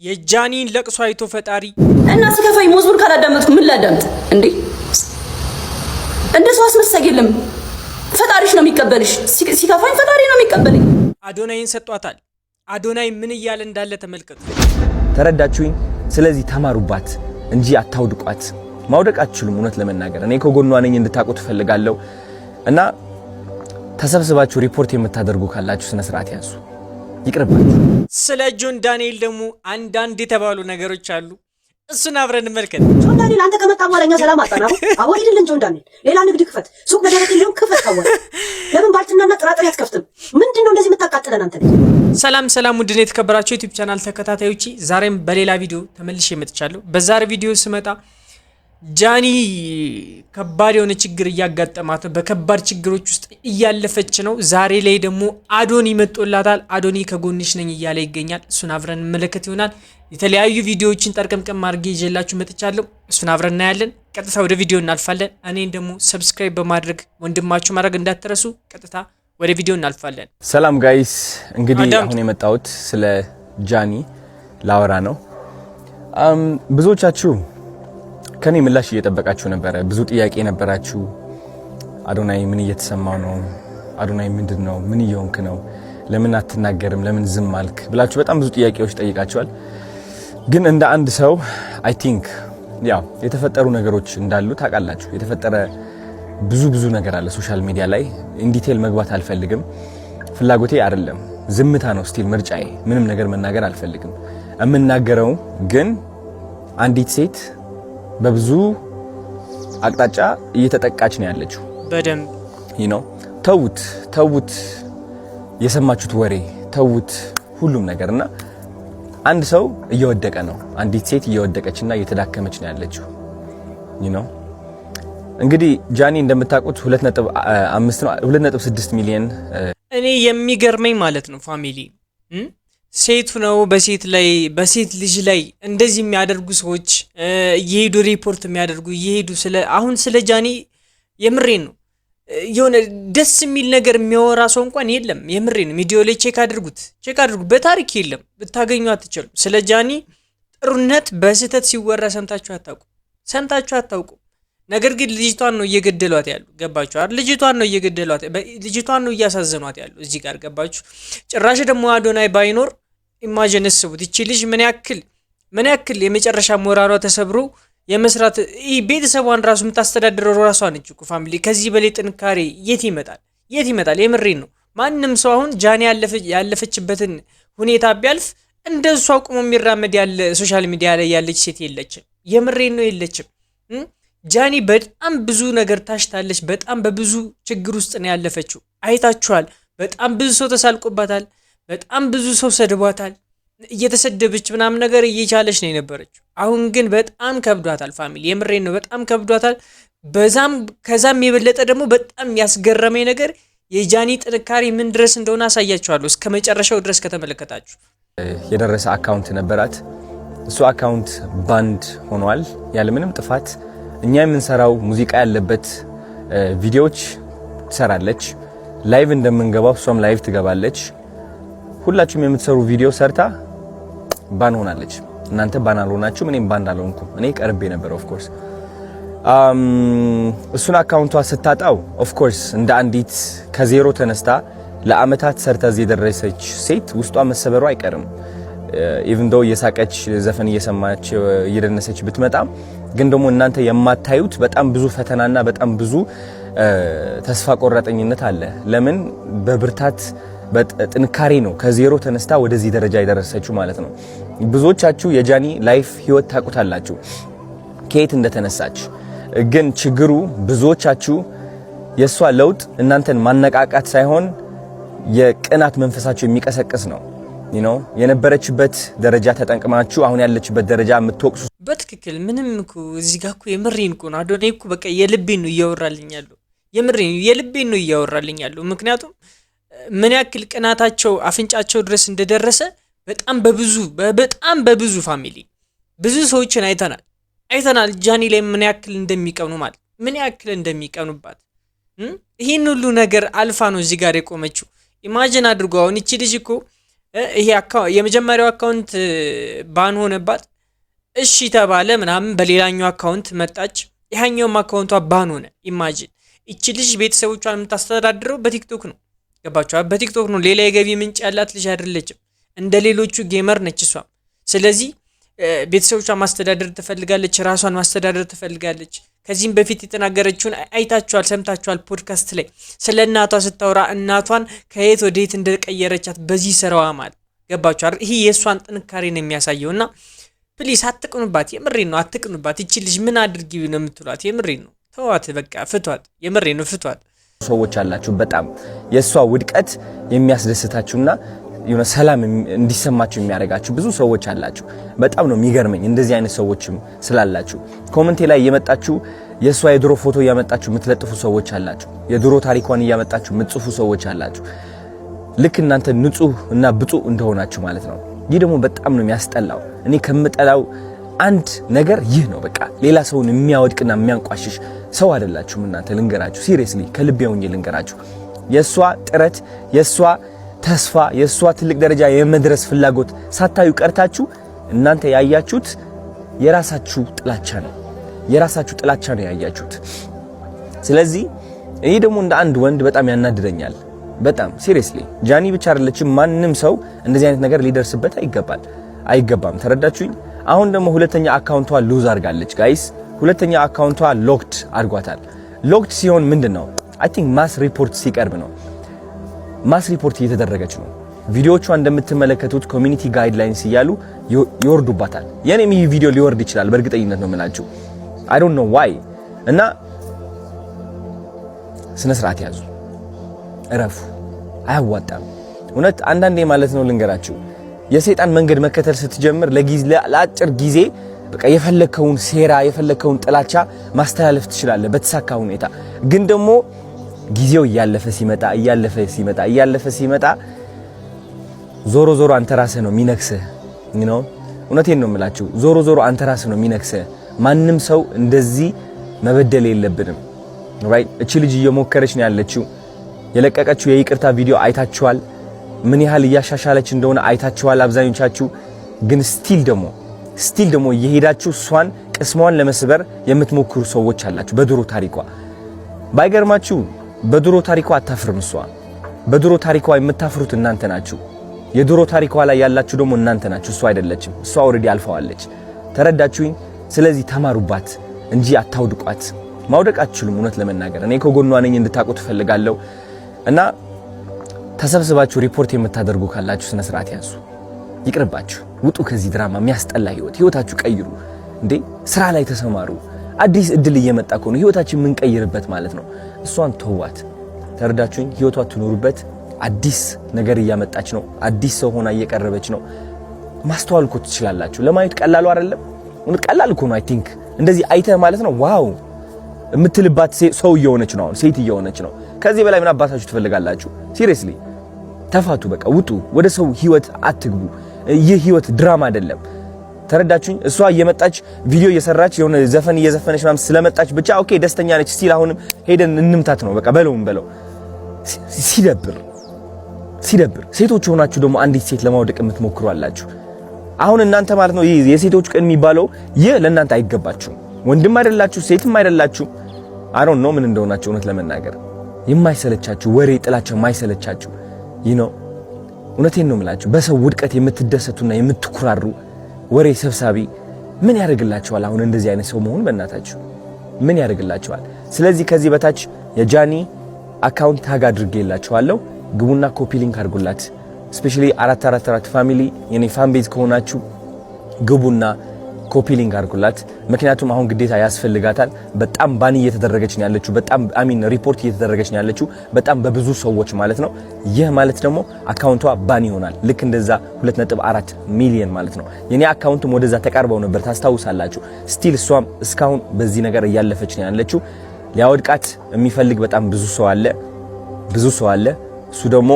የጃኒን ለቅሶ አይቶ ፈጣሪ እና ሲከፋኝ መዝሙር ካላዳመጥኩ ምን ላዳምጥ እንዴ? እንደ ሰው አስመሳይ የለም። ፈጣሪሽ ነው የሚቀበልሽ። ሲከፋኝ ፈጣሪ ነው የሚቀበልኝ። አዶናይን ሰጧታል። አዶናይ ምን እያለ እንዳለ ተመልከቱ። ተረዳችሁኝ? ስለዚህ ተማሩባት እንጂ አታውድቋት። ማውደቅ አትችሉም። እውነት ለመናገር እኔ ከጎኗ ነኝ እንድታውቁ ትፈልጋለሁ። እና ተሰብስባችሁ ሪፖርት የምታደርጉ ካላችሁ ስነ ስርዓት ያዙ፣ ይቅርባችሁ። ስለ ጆን ዳንኤል ደግሞ አንዳንድ የተባሉ ነገሮች አሉ። እሱን አብረን እንመልከት። ጆን ዳንኤል፣ አንተ ከመጣ በኋላ እኛ ሰላም አጣን። አሁን አቦ ሂድልን ጆን ዳንኤል፣ ሌላ ንግድ ክፈት፣ ሱቅ በደረቅ ሊሆን ክፈት። ካወቅ ለምን ባልትናና ጥራጥሬ አትከፍትም? ምንድን ነው እንደዚህ የምታቃጥለን አንተ ልጅ? ሰላም ሰላም፣ ውድን የተከበራችሁ YouTube channel ተከታታዮች፣ ዛሬም በሌላ ቪዲዮ ተመልሼ መጥቻለሁ። በዛሬ ቪዲዮ ስመጣ ጃኒ ከባድ የሆነ ችግር እያጋጠማት ነው። በከባድ ችግሮች ውስጥ እያለፈች ነው። ዛሬ ላይ ደግሞ አዶኒ መጥቶላታል። አዶኒ ከጎንሽ ነኝ እያለ ይገኛል። እሱን አብረን እንመለከት ይሆናል። የተለያዩ ቪዲዮዎችን ጠርቀምቀም አድርጌ ይዤላችሁ መጥቻለሁ። እሱን አብረን እናያለን። ቀጥታ ወደ ቪዲዮ እናልፋለን። እኔን ደግሞ subscribe በማድረግ ወንድማችሁ ማድረግ እንዳትረሱ። ቀጥታ ወደ ቪዲዮ እናልፋለን። ሰላም guys፣ እንግዲህ አዳምጡ። አሁን የመጣሁት ስለ ጃኒ ላወራ ነው። ብዙዎቻችሁ ከኔ ምላሽ እየጠበቃችሁ ነበረ። ብዙ ጥያቄ ነበራችሁ። አዶናይ ምን እየተሰማው ነው? አዶናይ ምንድን ነው? ምን እየሆንክ ነው? ለምን አትናገርም? ለምን ዝም አልክ? ብላችሁ በጣም ብዙ ጥያቄዎች ጠይቃችኋል። ግን እንደ አንድ ሰው I think ያው የተፈጠሩ ነገሮች እንዳሉ ታውቃላችሁ። የተፈጠረ ብዙ ብዙ ነገር አለ social media ላይ። In detail መግባት አልፈልግም፣ ፍላጎቴ አይደለም። ዝምታ ነው still ምርጫዬ። ምንም ነገር መናገር አልፈልግም። የምናገረው ግን አንዲት ሴት በብዙ አቅጣጫ እየተጠቃች ነው ያለችው። በደንብ ተዉት፣ ተዉት፣ የሰማችሁት ወሬ ተዉት፣ ሁሉም ነገር። እና አንድ ሰው እየወደቀ ነው። አንዲት ሴት እየወደቀችና እየተዳከመች ነው ያለችው። እንግዲህ ጃኒ እንደምታውቁት 2.5 ነው፣ 2.6 ሚሊዮን። እኔ የሚገርመኝ ማለት ነው family፣ ሴቱ ነው በሴት ላይ፣ በሴት ልጅ ላይ እንደዚህ የሚያደርጉ ሰዎች፣ እየሄዱ ሪፖርት የሚያደርጉ፣ እየሄዱ ስለ አሁን ስለ ጃኒ የምሬን ነው የሆነ ደስ የሚል ነገር የሚያወራ ሰው እንኳን የለም። የምሬን ነው። ሚዲያው ላይ check አድርጉት፣ check አድርጉት። በታሪክ የለም፣ ብታገኙ አትችሉም። ስለ ጃኒ ጥሩነት በስህተት ሲወራ ሰምታችሁ አታውቁ፣ ሰምታችሁ አታውቁ። ነገር ግን ልጅቷን ነው እየገደሏት ያሉ። ገባችሁ አይደል? ልጅቷን ነው እየገደሏት፣ ልጅቷን ነው እያሳዘኗት ያሉ እዚህ ጋር፣ ገባችሁ? ጭራሽ ደግሞ አዶናይ ባይኖር imagine እስቡት። ይቺ ልጅ ምን ያክል የመጨረሻ ሞራሏ ተሰብሮ የመስራት፣ ይህ ቤተሰቧን ራሱ የምታስተዳድረው ራሷ ነች እኮ family። ከዚህ በላይ ጥንካሬ የት ይመጣል? የት ይመጣል? የምሬን ነው። ማንም ሰው አሁን ጃኒ ያለፈችበትን ሁኔታ ቢያልፍ እንደ እሷ ቆሞ የሚራመድ ያለ social media ላይ ያለች ሴት የለችም። የምሬን ነው፣ የለችም። ጃኒ በጣም ብዙ ነገር ታሽታለች። በጣም በብዙ ችግር ውስጥ ነው ያለፈችው። አይታችኋል። በጣም ብዙ ሰው ተሳልቆባታል። በጣም ብዙ ሰው ሰድቧታል። እየተሰደበች ምናምን ነገር እየቻለች ነው የነበረችው። አሁን ግን በጣም ከብዷታል family፣ የምሬን ነው፣ በጣም ከብዷታል። በዛም ከዛም የበለጠ ደግሞ በጣም ያስገረመኝ ነገር የጃኒ ጥንካሬ ምን ድረስ እንደሆነ አሳያችኋለሁ እስከ መጨረሻው ድረስ ከተመለከታችሁ። የደረሰ account ነበራት። እሱ account banned ሆኗል ያለምንም ጥፋት። እኛ የምንሰራው ሙዚቃ ያለበት ቪዲዮዎች ትሰራለች። Live እንደምንገባው እሷም live ትገባለች። ሁላችሁም የምትሰሩ ቪዲዮ ሰርታ ban ሆናለች። እናንተ ban አልሆናችሁም፣ እኔም ban አልሆንኩም። እኔ ቀርቤ ነበር of course። እሱን account ቷ ስታጣው of course እንደ አንዲት ከዜሮ ተነስታ ለአመታት ሰርታ እዚህ የደረሰች ሴት ውስጧ መሰበሩ አይቀርም። Even though እየሳቀች፣ ዘፈን እየሰማች፣ እየደነሰች ብትመጣም ግን ደግሞ እናንተ የማታዩት በጣም ብዙ ፈተናና በጣም ብዙ ተስፋ ቆራጠኝነት አለ። ለምን በብርታት በጥንካሬ ነው ከዜሮ ተነስታ ወደዚህ ደረጃ የደረሰችው ማለት ነው። ብዙዎቻችሁ የጃኒ life ህይወት ታውቁታላችሁ ከየት እንደተነሳች። ግን ችግሩ ብዙዎቻችሁ የእሷ ለውጥ እናንተን ማነቃቃት ሳይሆን የቅናት መንፈሳችሁ የሚቀሰቅስ ነው። የነበረችበት ደረጃ ተጠቅማችሁ አሁን ያለችበት ደረጃ የምትወቅሱ በትክክል ምንም እኮ እዚህ ጋር እኮ የምሬን እኮ ነው። አዶናይ እኮ በቃ የልቤን ነው እያወራልኝ ያለው። የምሬን የልቤን ነው እያወራልኝ ያለው። ምክንያቱም ምን ያክል ቅናታቸው አፍንጫቸው ድረስ እንደደረሰ በጣም በብዙ family ብዙ ሰዎችን አይተናል፣ አይተናል። ጃኒ ላይ ምን ያክል እንደሚቀኑ፣ ማለት ምን ያክል እንደሚቀኑባት። ይህን ሁሉ ነገር አልፋ ነው እዚህ ጋር የቆመችው። Imagine አድርጎ አሁን ይቺ ልጅ እኮ ይሄ የመጀመሪያው account ban ሆነባት፣ እሺ ተባለ ምናምን፣ በሌላኛው account መጣች፣ ይሄኛውም account ቷ ban ሆነ። Imagine፣ እቺ ልጅ ቤተሰቦቿን የምታስተዳድረው በቲክቶክ ነው። ገባችኋል? በቲክቶክ ነው። ሌላ የገቢ ምንጭ ያላት ልጅ አይደለችም። እንደ ሌሎቹ gamer ነች እሷም። ስለዚህ ቤተሰቦቿን ማስተዳደር ትፈልጋለች፣ ራሷን ማስተዳደር ትፈልጋለች። ከዚህም በፊት የተናገረችውን አይታችኋል፣ ሰምታችኋል። ፖድካስት ላይ ስለ እናቷ ስታወራ እናቷን ከየት ወደ የት እንደቀየረቻት በዚህ ስራዋ ማለት፣ ገባችኋል? ይሄ የእሷን ጥንካሬ ነው የሚያሳየው። እና please አትቅኑባት፣ የምሬን ነው፣ አትቅኑባት። ይቺ ልጅ ምን አድርጊ ነው የምትሏት? የምሬን ነው፣ ተዋት፣ በቃ ፍቷት። የምሬን ነው፣ ፍቷት። ሰዎች አላችሁ፣ በጣም የእሷ ውድቀት የሚያስደስታችሁና የሆነ ሰላም እንዲሰማችሁ የሚያደርጋችሁ ብዙ ሰዎች አላችሁ። በጣም ነው የሚገርመኝ እንደዚህ አይነት ሰዎችም ስላላችሁ። Comment ኤ ላይ እየመጣችሁ የእሷ የድሮ ፎቶ እያመጣችሁ የምትለጥፉ ሰዎች አላችሁ። የድሮ ታሪኳን እያመጣችሁ የምትጽፉ ሰዎች አላችሁ። ልክ እናንተ ንጹህ እና ብፁዕ እንደሆናችሁ ማለት ነው። ይህ ደግሞ በጣም ነው የሚያስጠላው። እኔ ከምጠላው አንድ ነገር ይህ ነው። በቃ ሌላ ሰውን የሚያወድቅና የሚያንቋሽሽ ሰው አይደላችሁም እናንተ። ልንገራችሁ፣ seriously ከልቤ ሆኜ ልንገራችሁ፣ የእሷ ጥረት፣ የእሷ ተስፋ፣ የእሷ ትልቅ ደረጃ የመድረስ ፍላጎት ሳታዩ ቀርታችሁ እናንተ ያያችሁት የራሳችሁ ጥላቻ ነው። የራሳችሁ ጥላቻ ነው ያያችሁት። ስለዚህ ይህ ደግሞ እንደ አንድ ወንድ በጣም ያናድደኛል። በጣም seriously፣ ጃኒ ብቻ አይደለችም። ማንም ሰው እንደዚህ አይነት ነገር ሊደርስበት አይገባል አይገባም። ተረዳችሁኝ? አሁን ደግሞ ሁለተኛ account ቷ lose አድርጋለች guys። ሁለተኛ account ቷ locked አድርጓታል። Locked ሲሆን ምንድን ነው? I think mass report ሲቀርብ ነው። Mass report እየተደረገች ነው። ቪዲዮዎቿ እንደምትመለከቱት community guidelines እያሉ ይወርዱባታል። የኔም ይህ ቪዲዮ ሊወርድ ይችላል፣ በእርግጠኝነት ነው የምላችሁ። I don't know why። እና ስነ ስርዓት ያዙ፣ እረፉ። አያዋጣም። እውነት አንዳንዴ ማለት ነው፣ ልንገራችሁ፣ የሰይጣን መንገድ መከተል ስትጀምር ለአጭር ጊዜ በቃ የፈለከውን ሴራ፣ የፈለከውን ጥላቻ ማስተላለፍ ትችላለህ በተሳካ ሁኔታ። ግን ደግሞ ጊዜው እያለፈ ሲመጣ፣ እያለፈ ሲመጣ፣ እያለፈ ሲመጣ ዞሮ ዞሮ አንተ ራስህ ነው የሚነክስህ። እውነቴን ነው የምላችሁ። ዞሮ ዞሮ አንተ ራስህ ነው የሚነክስህ። ማንም ሰው እንደዚህ መበደል የለብንም። Right፣ እቺ ልጅ እየሞከረች ነው ያለችው። የለቀቀችው የይቅርታ ቪዲዮ አይታችኋል። ምን ያህል እያሻሻለች እንደሆነ አይታችኋል አብዛኞቻችሁ። ግን still ደግሞ እየሄዳችሁ እሷን ቅስሟን ለመስበር የምትሞክሩ ሰዎች አላችሁ። በድሮ ታሪኳ፣ ባይገርማችሁ፣ በድሮ ታሪኳ አታፍርም እሷ። በድሮ ታሪኳ የምታፍሩት እናንተ ናችሁ። የድሮ ታሪኳ ላይ ያላችሁ ደግሞ እናንተ ናችሁ፣ እሷ አይደለችም። እሷ already አልፈዋለች። ተረዳችሁኝ? ስለዚህ ተማሩባት እንጂ አታውድቋት። ማውደቅ አትችሉም። እውነት ለመናገር እኔ ከጎኗ ነኝ፣ እንድታውቁ ትፈልጋለሁ። እና ተሰብስባችሁ ሪፖርት የምታደርጉ ካላችሁ ስነ ስርዓት ያዙ። ይቅርባችሁ፣ ውጡ ከዚህ ድራማ፣ የሚያስጠላ ህይወት። ህይወታችሁ ቀይሩ እንዴ! ስራ ላይ ተሰማሩ። አዲስ እድል እየመጣ ከሆነ ህይወታችን የምንቀይርበት ማለት ነው። እሷን ተዋት። ተረዳችሁኝ? ህይወቷ ትኖሩበት። አዲስ ነገር እያመጣች ነው። አዲስ ሰው ሆና እየቀረበች ነው። ማስተዋል እኮ ትችላላችሁ። ለማየት ቀላሉ አይደለም? ቀላል እኮ ነው። I think እንደዚህ አይተህ ማለት ነው wow የምትልባት ሰው እየሆነች ነው። አሁን ሴት እየሆነች ነው። ከዚህ በላይ ምን አባታችሁ ትፈልጋላችሁ? Seriously ተፋቱ፣ በቃ ውጡ። ወደ ሰው ህይወት አትግቡ። ይህ ህይወት ድራማ አይደለም። ተረዳችሁኝ? እሷ እየመጣች ቪዲዮ እየሰራች፣ የሆነ ዘፈን እየዘፈነች ምናምን ስለመጣች ብቻ okay ደስተኛ ነች። Still አሁንም ሄደን እንምታት ነው፣ በቃ በለውም በለው። ሲደብር፣ ሲደብር። ሴቶች ሆናችሁ ደግሞ አንዲት ሴት ለማውደቅ የምትሞክሩ አላችሁ። አሁን እናንተ ማለት ነው ይህ የሴቶች ቀን የሚባለው ይህ ለእናንተ አይገባችሁም። ወንድም አይደላችሁ፣ ሴትም አይደላችሁ። I don't know ምን እንደሆናችሁ። እውነት ለመናገር የማይሰለቻችሁ ወሬ፣ ጥላቻ የማይሰለቻችሁ ይህ ነው። እውነቴን ነው የምላችሁ። በሰው ውድቀት የምትደሰቱና የምትኩራሩ ወሬ ሰብሳቢ ምን ያደርግላችኋል? አሁን እንደዚህ አይነት ሰው መሆን በእናታችሁ ምን ያደርግላችኋል? ስለዚህ ከዚህ በታች የጃኒ account tag አድርጌላችኋለሁ። ግቡና copy link አድርጉላት። Especially 444 family፣ የኔ fan base ከሆናችሁ ግቡና copy link አድርጉላት። ምክንያቱም አሁን ግዴታ ያስፈልጋታል። በጣም ban እየተደረገች ነው ያለችው። በጣም፣ I mean፣ report እየተደረገች ነው ያለችው በጣም በብዙ ሰዎች ማለት ነው። ይህ ማለት ደግሞ account ቷ ban ይሆናል። ልክ እንደዛ 2.4 ሚሊዮን ማለት ነው። የኔ account ም ወደዛ ተቃርበው ነበር፣ ታስታውሳላችሁ። Still እሷም እስካሁን በዚህ ነገር እያለፈች ነው ያለችው። ሊያወድቃት የሚፈልግ በጣም ብዙ ሰው አለ፣ ብዙ ሰው አለ። እሱ ደግሞ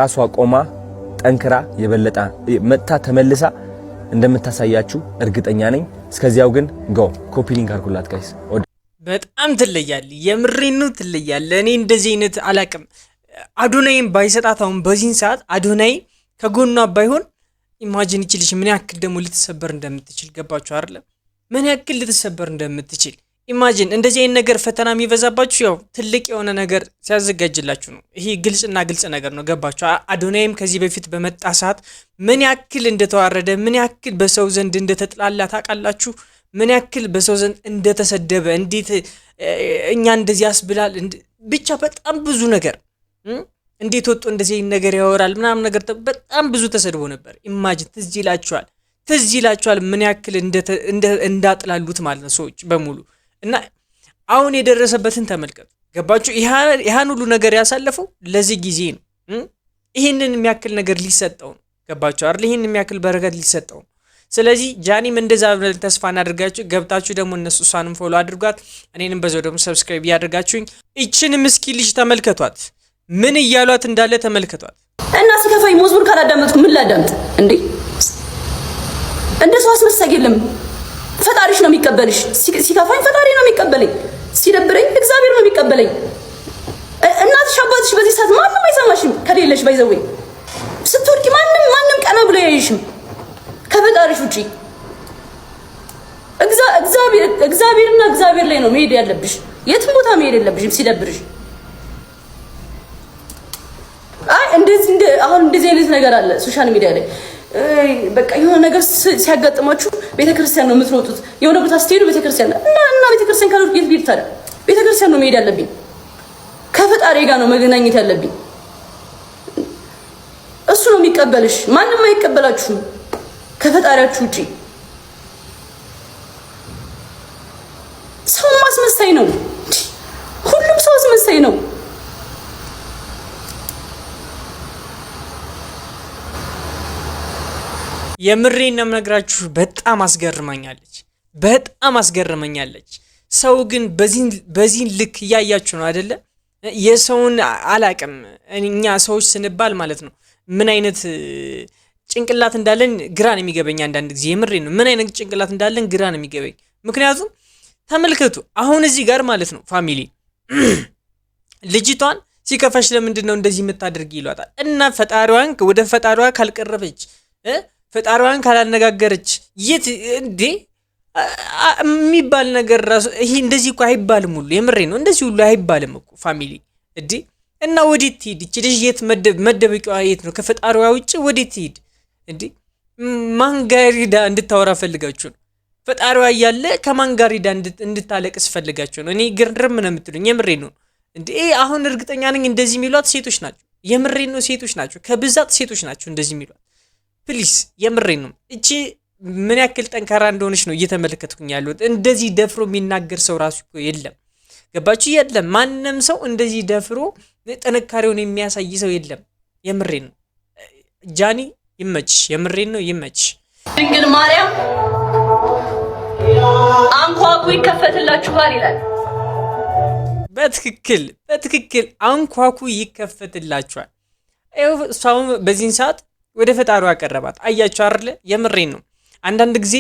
ራሷ ቆማ ጠንክራ የበለጠ መጥታ ተመልሳ እንደምታሳያችሁ እርግጠኛ ነኝ። እስከዚያው ግን go copy link አድርጉላት guys። በጣም ትለያለህ። የምሬን ነው፣ ትለያለህ። እኔ እንደዚህ አይነት አላቅም። አዶናይም ባይሰጣት አሁን በዚህን ሰዓት አዶናይ ከጎኗ ባይሆን imagine ይችልሽ ምን ያክል ደግሞ ልትሰበር እንደምትችል ገባችሁ አይደለም? ምን ያክል ልትሰበር እንደምትችል imagine። እንደዚህ አይነት ነገር ፈተና የሚበዛባችሁ ያው ትልቅ የሆነ ነገር ሲያዘጋጅላችሁ ነው። ይሄ ግልጽና ግልጽ ነገር ነው። ገባችሁ? አዶናይም ከዚህ በፊት በመጣ ሰዓት ምን ያክል እንደተዋረደ፣ ምን ያክል በሰው ዘንድ እንደተጥላላ ታውቃላችሁ። ምን ያክል በሰው ዘንድ እንደተሰደበ፣ እንዴት እኛ እንደዚህ ያስብላል፣ ብቻ በጣም ብዙ ነገር፣ እንዴት ወጥቶ እንደዚህ አይነት ነገር ያወራል ምናምን ነገር በጣም ብዙ ተሰድቦ ነበር። Imagine ትዝ ይላችኋል ምን ያክል እንዳጥላሉት ማለት ነው ሰዎች በሙሉ። እና አሁን የደረሰበትን ተመልከቱ። ገባችሁ? ይህን ሁሉ ነገር ያሳለፈው ለዚህ ጊዜ ነው። ይህንን የሚያክል ነገር ሊሰጠው ነው። ገባችሁ አይደል? ይህን የሚያክል በረከት ሊሰጠው ነው። ስለዚህ ጃኒም እንደዛ ብለን ተስፋ እናደርጋችሁ። ገብታችሁ ደግሞ እነሱ እሷንም follow አድርጓት፣ እኔንም በዛው ደግሞ subscribe እያደርጋችሁኝ ይችን ምስኪን ልጅ ተመልከቷት። ምን እያሏት እንዳለ ተመልከቷት። እና ሲከፋኝ መዝሙር ካላዳመጥኩ ምን ላዳምጥ እንዴ? እንደ ሰው አስመሳይ የለም። ፈጣሪሽ ነው የሚቀበልሽ። ሲከፋኝ ፈጣሪ ነው የሚቀበለኝ። ሲደብረኝ እግዚአብሔር ነው የሚቀበለኝ። እናትሽ አባትሽ በዚህ ሰዓት ማንም አይሰማሽም ከሌለሽ፣ by the way ስትወድቂ ማንም ማንም ቀና ብሎ ያይሽም ከፈጣሪሽ ውጪ። እግዚአብሔርና እግዚአብሔር ላይ ነው መሄድ ያለብሽ። የትም ቦታ መሄድ የለብሽም ሲደብርሽ። አይ እንደዚህ እንደ አሁን እንደዚህ አይነት ነገር አለ social media ላይ። በቃ የሆነ ነገር ሲያጋጥማችሁ ቤተክርስቲያን ነው የምትሮጡት። የሆነ ቦታ ስትሄዱ ቤተክርስቲያን እና ቤተክርስቲያን ካልሄድኩ የት ልሂድ ታዲያ? ቤተክርስቲያን ነው መሄድ ያለብኝ። ከፈጣሪ ጋር ነው መገናኘት ያለብኝ። እሱ ነው የሚቀበልሽ። ማንም አይቀበላችሁም ከፈጣሪያችሁ ውጪ። ሰው አስመሳይ ነው። ሁሉም ሰው አስመሳይ ነው። የምሬን ነው የምነግራችሁ። በጣም አስገርመኛለች፣ በጣም አስገርመኛለች። ሰው ግን በዚህን ልክ እያያችሁ ነው አይደለ? የሰውን አላቅም። እኛ ሰዎች ስንባል ማለት ነው ምን አይነት ጭንቅላት እንዳለን ግራ ነው የሚገበኝ አንዳንድ ጊዜ። የምሬን ነው፣ ምን አይነት ጭንቅላት እንዳለን ግራ ነው የሚገበኝ። ምክንያቱም ተመልከቱ አሁን እዚህ ጋር ማለት ነው family፣ ልጅቷን ሲከፋሽ ለምንድን ነው እንደዚህ የምታደርጊ ይሏታል። እና ፈጣሪዋን ወደ ፈጣሪዋ ካልቀረበች፣ ፈጣሪዋን ካላነጋገረች የት እንዴ የሚባል ነገር ራሱ ይሄ እንደዚህ እኮ አይባልም ሁሉ። የምሬ ነው፣ እንደዚህ ሁሉ አይባልም እኮ family እንዴ። እና ወዴት ትሂድ ይቺ ልጅ? የት መደበቂያዋ የት ነው? ከፈጣሪዋ ውጭ ወዴት ትሂድ እንዴ? ማን ጋር ሂዳ እንድታወራ ፈልጋችሁ ነው? ፈጣሪዋ እያለ ከማን ጋር ሂዳ እንድታለቅስ ፈልጋችሁ ነው? እኔ ግርም ነው የምትሉኝ። የምሬ ነው እንዴ። አሁን እርግጠኛ ነኝ እንደዚህ የሚሏት ሴቶች ናቸው። የምሬ ነው፣ ሴቶች ናቸው፣ ከብዛት ሴቶች ናቸው እንደዚህ የሚሏት። Please፣ የምሬ ነው። እቺ ምን ያክል ጠንካራ እንደሆነች ነው እየተመለከትኩኝ ያለሁት። እንደዚህ ደፍሮ የሚናገር ሰው ራሱ እኮ የለም። ገባችሁ? የለም። ማንም ሰው እንደዚህ ደፍሮ ጥንካሬውን የሚያሳይ ሰው የለም። የምሬን ነው። ጃኒ ይመችሽ። የምሬን ነው፣ ይመችሽ። ድንግል ማርያም አንኳኩ ይከፈትላችኋል ይላል። በትክክል በትክክል፣ አንኳኩ ይከፈትላችኋል። ይኸው እሷም በዚህን ሰዓት ወደ ፈጣሪዋ አቀረባት። አያችሁ አይደለ? የምሬን ነው። አንዳንድ ጊዜ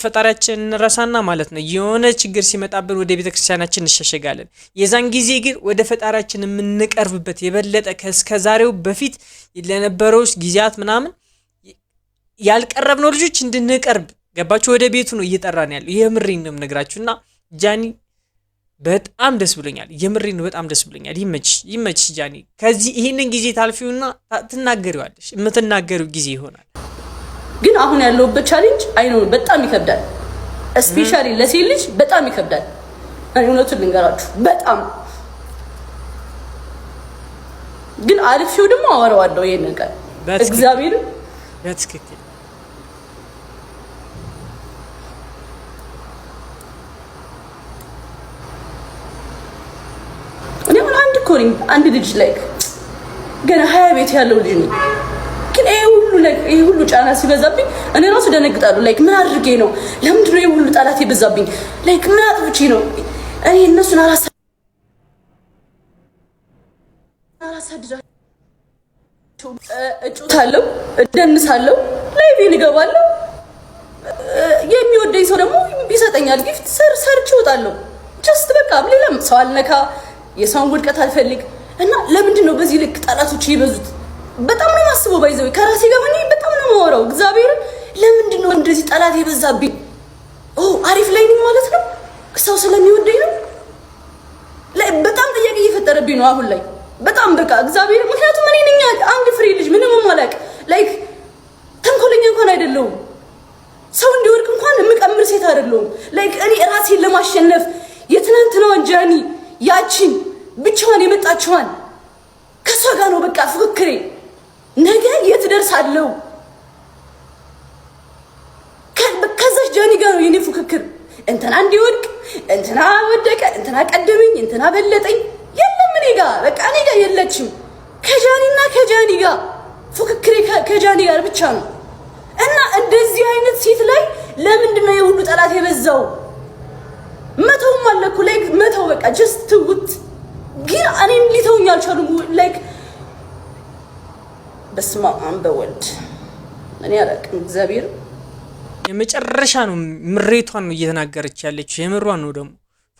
ፈጣሪያችን እንረሳና ማለት ነው የሆነ ችግር ሲመጣብን ወደ ቤተክርስቲያናችን እንሸሸጋለን። የዛን ጊዜ ግን ወደ ፈጣሪያችን የምንቀርብበት የበለጠ ከእስከዛሬው በፊት ለነበረው ጊዜያት ምናምን ያልቀረብነው ልጆች እንድንቀርብ፣ ገባችሁ? ወደ ቤቱ ነው እየጠራን ያለው። የምሬን ነው የምነግራችሁ። እና ጃኒ በጣም ደስ ብሎኛል። የምሬን ነው፣ በጣም ደስ ብሎኛል። ይመችሽ፣ ይመችሽ ጃኒ። ከዚህ ይህንን ጊዜ ታልፊውና ትናገሪዋለሽ። የምትናገሪው ጊዜ ይሆናል። ግን አሁን ያለሁበት challenge I know በጣም ይከብዳል። Especially ለሴት ልጅ በጣም ይከብዳል። እኔ እውነቱን ልንገራችሁ በጣም ግን አልፌው ደግሞ አወራዋለሁ ይሄንን ቀን እግዚአብሔርን። በትክክል። እኔ አሁን አንድ እኮ ነኝ፣ አንድ ልጅ like ገና 20 ቤት ያለው ልጅ ነኝ። ግን ይሄ ሁሉ like ይሄ ሁሉ ጫና ሲበዛብኝ እኔ ራሱ ደነግጣለሁ። Like ምን አድርጌ ነው? ለምንድን ነው ይሄ ሁሉ ጠላት የበዛብኝ? Like ምን አጥፍቼ ነው? እኔ እነሱን አላሳድዳቸውም። እጩታለሁ፣ እደንሳለሁ፣ live እገባለሁ። የሚወደኝ ሰው ደግሞ ይሰጠኛል gift፣ ሰርቼ እወጣለሁ። Just በቃ ሌላም ሰው አልነካ፣ የሰውን ውድቀት አልፈልግ። እና ለምንድን ነው በዚህ ልክ ጠላቶች የበዙት? በጣም ነው የማስበው። By the way ከራሴ ጋር ሆኜ በጣም ነው የማወራው። እግዚአብሔርን ለምንድን ነው እንደዚህ ጠላት የበዛብኝ? ኦ አሪፍ ላይ ነኝ ማለት ነው። ሰው ስለሚወደኝ ነው። በጣም ጥያቄ እየፈጠረብኝ ነው አሁን ላይ በጣም በቃ እግዚአብሔር። ምክንያቱም እኔ ነኝ አንድ ፍሬ ልጅ፣ ምንም የማላውቅ፣ like ተንኮለኛ እንኳን አይደለሁም። ሰው እንዲወድቅ እንኳን የምቀምር ሴት አይደለሁም። Like እኔ ራሴን ለማሸነፍ የትናንትናዋን ጃኒ፣ ያቺን ብቻዋን የመጣችዋን፣ ከእሷ ጋር ነው በቃ ፉክክሬ። ነገ የት ደርሳለሁ? ከዛች ጃኒ ጋር ነው የኔ ፉክክር። እንትና እንዲወድቅ፣ እንትና ወደቀ፣ እንትና ቀደመኝ፣ እንትና በለጠኝ፣ የለም እኔ ጋር፣ በቃ እኔ ጋር የለችም። ከጃኒና ከጃኒ ጋር ፉክክሬ ከጃኒ ጋር ብቻ ነው። እና እንደዚህ አይነት ሴት ላይ ለምንድን ነው የሁሉ ጠላት የበዛው? መተውም አለ እኮ፣ like መተው በቃ just ትውት። ግን እኔም ሊተውኝ አልቻሉም። Like በስመ አብ በወልድ፣ እኔ አላውቅም እግዚአብሔር። የመጨረሻ ነው፣ ምሬቷን ነው እየተናገረች ያለችው። የምሯን ነው ደግሞ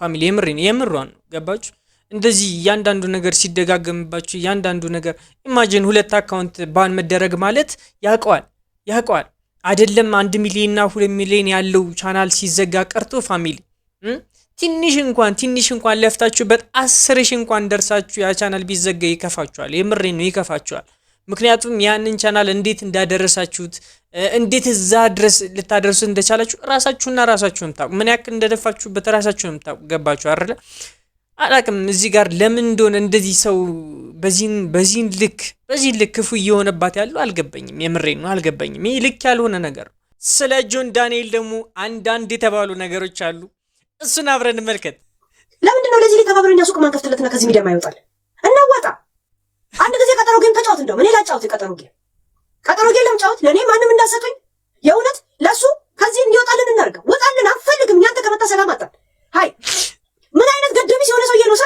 family፣ የምሬን የምሯን ነው። ገባችሁ? እንደዚህ እያንዳንዱ ነገር ሲደጋገምባችሁ፣ እያንዳንዱ ነገር imagine ሁለት account ban መደረግ ማለት ያውቀዋል ያውቀዋል አይደለም። 1 ሚሊዮንና 2 ሚሊዮን ያለው ቻናል ሲዘጋ ቀርቶ family ትንሽ እንኳን ለፍታችሁበት 10,000 እንኳን ደርሳችሁ ያ ቻናል ቢዘጋ ይከፋችኋል። የምሬን ነው፣ ይከፋችኋል። ምክንያቱም ያንን ቻናል እንዴት እንዳደረሳችሁት፣ እንዴት እዛ ድረስ ልታደርሱት እንደቻላችሁ ራሳችሁና ራሳችሁ የምታውቁ፣ ምን ያክል እንደለፋችሁበት ራሳችሁ የምታውቁ። ገባችሁ አይደለ? አላቅም እዚህ ጋር ለምን እንደሆነ እንደዚህ ሰው በዚህን ልክ ክፉ እየሆነባት ያለው አልገባኝም። የምሬን ነው፣ አልገባኝም። ይህ ልክ ያልሆነ ነገር ነው። ስለ ጆን ዳንኤል ደግሞ አንዳንድ የተባሉ ነገሮች አሉ። እሱን አብረን እንመልከት። ለምንድን ነው ለዚህ ላይ ተባብረን እኛ ሱቅ ማንከፍትለትና ከዚህ ሚዲያ ማይወጣል? እናዋጣ። አንድ ጊዜ ቀጠሮ game ተጫወት። እንደውም እኔ ላጫውት ቀጠሮ game፣ ቀጠሮ game ለምጫወት ለእኔ ማንም እንዳሰጡኝ የእውነት ለእሱ ከዚህ እንዲወጣልን እናድርገው። ወጣልን፣ አንፈልግም። እኛንተ ከመጣ ሰላም አጣን። ሀይ ምን አይነት ገደቢስ የሆነ ሰውዬ ነው? ሰ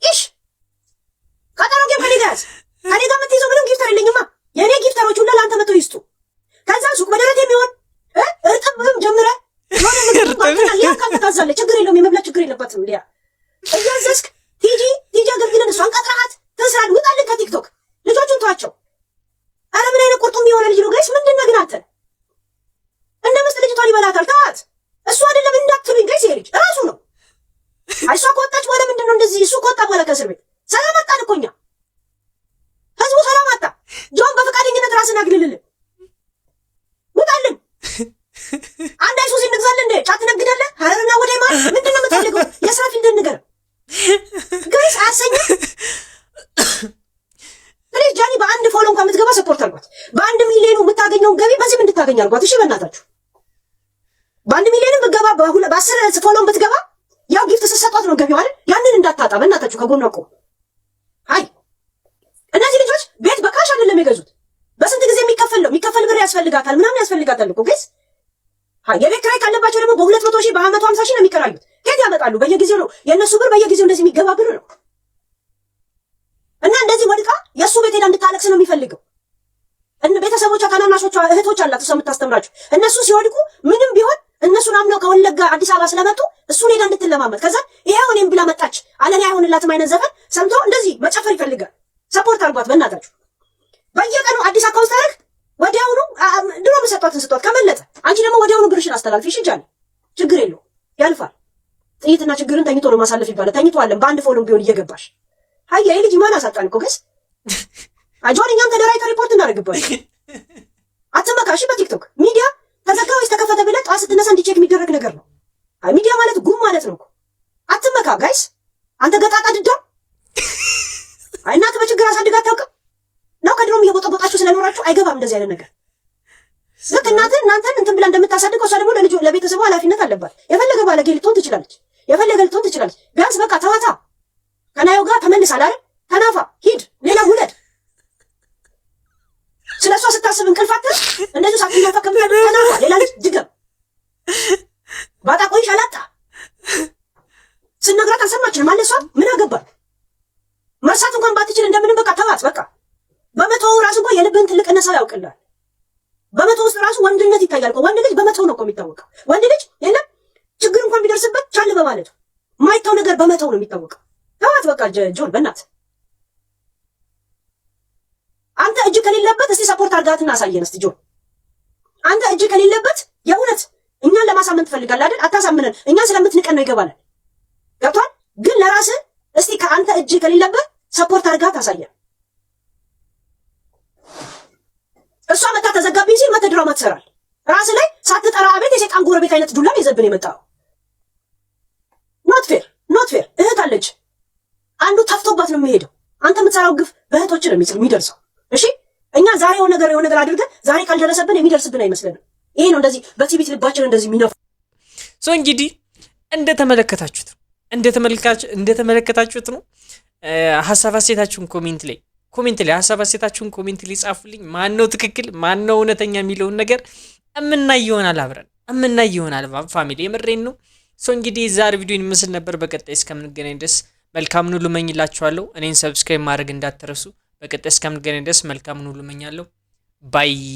ኢሽ ቀጠሮ game ከኔ ጋር ያዝ። ከኔ ጋር የምትይዘው ምንም gifter የለኝማ። የእኔ gifter ኦች ሁላ ለአንተ መጥተው ይስጡ። ከዛ ሱቅ በደረት የሚሆን እርጥብም ጀምረ የሆነ ምግብ ሊያ ካንተ ታዛለች። ችግር የለውም፣ የመብላት ችግር የለባትም። ሊያ እያዘዝክ ቲጂ ቲጂ አገልግለን እሷን ቀጥረሃት ትስራል። ውጣልን ከቲክቶክ፣ ልጆቹን ተዋቸው። አረ ምን አይነት ቁርጡም የሆነ ልጅ ነው guys? ምንድን ነው ግን አንተ እንደ ምስጥ ልጅቷን ይበላታል። ተዋት። እሱ አይደለም እንዳትሉኝ guys፣ ይሄ ልጅ እራሱ ነው። አይ እሷ ከወጣች በኋላ ምንድን ነው እንደዚህ? እሱ ከወጣ በኋላ ከእስር ቤት ሰላም አጣን እኮ እኛ፣ ህዝቡ ሰላም አጣ። ጆን በፈቃደኝነት ራስን አግልልልን፣ ውጣልን። አንድ አይሱዚ እንግዛለን እንደ ጫት ትነግዳለህ። ሀረርና ወዳይ ማለት ምንድን ነው የምትፈልገው? የስራ field ንገር guys፣ አያሰኝም። Please ጃኒ በአንድ follow እንኳን የምትገባ support አድርጓት። በ1 ሚሊዮኑ የምታገኘውን ገቢ በዚህም እንድታገኝ አድርጓት። እሺ በእናታችሁ በ1 ሚሊዮንም ብትገባ፣ በ10 follow ም ብትገባ ያው gift ስትሰጧት ነው ገቢው አይደል? ያንን እንዳታጣ በእናታችሁ ከጎኗ ቆሙ። አይ እነዚህ ልጆች ቤት በ cash አይደለም የገዙት፣ በስንት ጊዜ የሚከፈል ነው። የሚከፈል ብር ያስፈልጋታል፣ ምናምን ያስፈልጋታል እኮ guys። የቤት ኪራይ ካለባቸው ደግሞ በ200,000 በ150,000 ነው የሚከራዩት። ከየት ያመጣሉ? በየጊዜው ነው የእነሱ ብር፣ በየጊዜው እንደዚህ የሚገባ ብር ነው። እና እንደዚህ ወድቃ የእሱ ቤት ሄዳ እንድታለቅስ ነው የሚፈልገው። ቤተሰቦቿ ታናናሾቿ እህቶች አላት እሷ የምታስተምራቸው። እነሱ ሲወድቁ ምንም ቢሆን እነሱን አምነው ከወለጋ አዲስ አበባ ስለመጡ እሱን ሄዳ እንድትለማመጥ፣ ከዛ ይሄው እኔም ብላ መጣች አለኔ አይሆንላትም አይነት ዘፈን ሰምቶ እንደዚህ መጨፈር ይፈልጋል። Support አድርጓት በእናታችሁ። በየቀኑ አዲስ account ታደርግ ወዲያውኑ ድሮ መሰጧትን ስጧት ከመለጠ አንቺ ደግሞ ወዲያውኑ ብርሽን አስተላልፊ። እሺ ጃኒ ችግር የለው ያልፋል። ጥይትና ችግርን ተኝቶ ነው ማሳለፍ ይባላል። ተኝቶ አለን በአንድ follow ም ቢሆን እየገባሽ። አያ ይህ ልጅ ማን አሳጣን እኮ guys። አጆን እኛም ተደራጅተን ሪፖርት እናደርግባለን። አትመካሽ። በቲክቶክ ሚዲያ ተዘጋ ወይስ ተከፈተ ብለህ ጠዋት ስትነሳ እንዲ check የሚደረግ ነገር ነው። አይ ሚዲያ ማለት ጉም ማለት ነው እኮ። አትመካ guys። አንተ ገጣጣ ድዳ። አይ እናትህ በችግር አሳድጋ አታውቅም ነው? ከድሮም እየቦጠቦጣችሁ ስለኖራችሁ አይገባም እንደዚህ አይነት ነገር። ልክ እናትህ እናንተን እንትን ብላ እንደምታሳድገው እሷ ደግሞ ለልጁ ለቤተሰቡ ኃላፊነት አለባት። የፈለገ ባለጌ ልትሆን ትችላለች፣ የፈለገ ልትሆን ትችላለች። ቢያንስ በቃ ተዋታ፣ ከናየው ጋር ተመልሳል አይደል? ተናፋ ሂድ፣ ሌላ ውለድ። ስለ እሷ ስታስብ እንቅልፍ አትል። እንደዚሁ ሳትናፋ ከምታድር ተናፋ፣ ሌላ ልጅ ድገም። ባጣ ቆይሽ አላጣ ስነግራት አልሰማችንም አለ። እሷ ምን አገባል? መርሳት እንኳን ባትችል እንደምንም በቃ ተዋት። በቃ በመቶ ራሱ እንኳን የልብህን ትልቅነት ሰው ያውቅልሃል። በመቶ ውስጥ ራሱ ወንድነት ይታያል እኮ። ወንድ ልጅ በመቶ ነው እኮ የሚታወቀው። ወንድ ልጅ የለም ችግር እንኳን ቢደርስበት ቻል በማለቱ፣ የማይተው ነገር በመተው ነው የሚታወቀው። ተዋት። ተዋት በቃ ጆን፣ በእናትህ አንተ እጅ ከሌለበት እስቲ support አድርጋትና አሳየን እስቲ ጆን። አንተ እጅ ከሌለበት የእውነት እኛን ለማሳመን ትፈልጋለህ አይደል? አታሳምነን። እኛን ስለምትንቀን ነው፣ ይገባናል። ገብቷል። ግን ለራስህ እስቲ ከአንተ እጅ ከሌለበት support አድርጋት አሳየን። እሷ መታ ተዘጋብኝ ሲል መተ ድራማ ትሰራል። ራስህ ላይ ሳትጠራ አቤት የሴጣን ጎረቤት አይነት ዱላም ይዘብን የመጣው። Not fair, not fair። እህት አለች፣ አንዱ ተፍቶባት ነው የሚሄደው። አንተ የምትሰራው ግፍ በእህቶች ነው የሚደርሰው። እሺ፣ እኛ ዛሬ የሆነ ነገር አድርገን ዛሬ ካልደረሰብን የሚደርስብን አይመስለንም። ይሄ ነው እንደዚህ በትዕቢት ልባችን እንደዚህ የሚነፉ። So እንግዲህ እንደተመለከታችሁት ነው። ሀሳብ አስተያየታችሁን comment ላይ ጻፉልኝ። ማን ነው ትክክል፣ ማን ነው እውነተኛ የሚለውን ነገር እምናይ ይሆናል፣ አብረን እምናይ ይሆናል። Family፣ የምሬን ነው። So እንግዲህ ዛሬ ቪዲዮ ይመስል ነበር። በቀጣይ እስከምንገናኝ ድረስ መልካምን ሁሉ እመኝላችኋለሁ። እኔን subscribe ማድረግ እንዳትረሱ። በቀጣይ እስከምንገናኝ ድረስ መልካምን ሁሉ እመኛለሁ። Bye.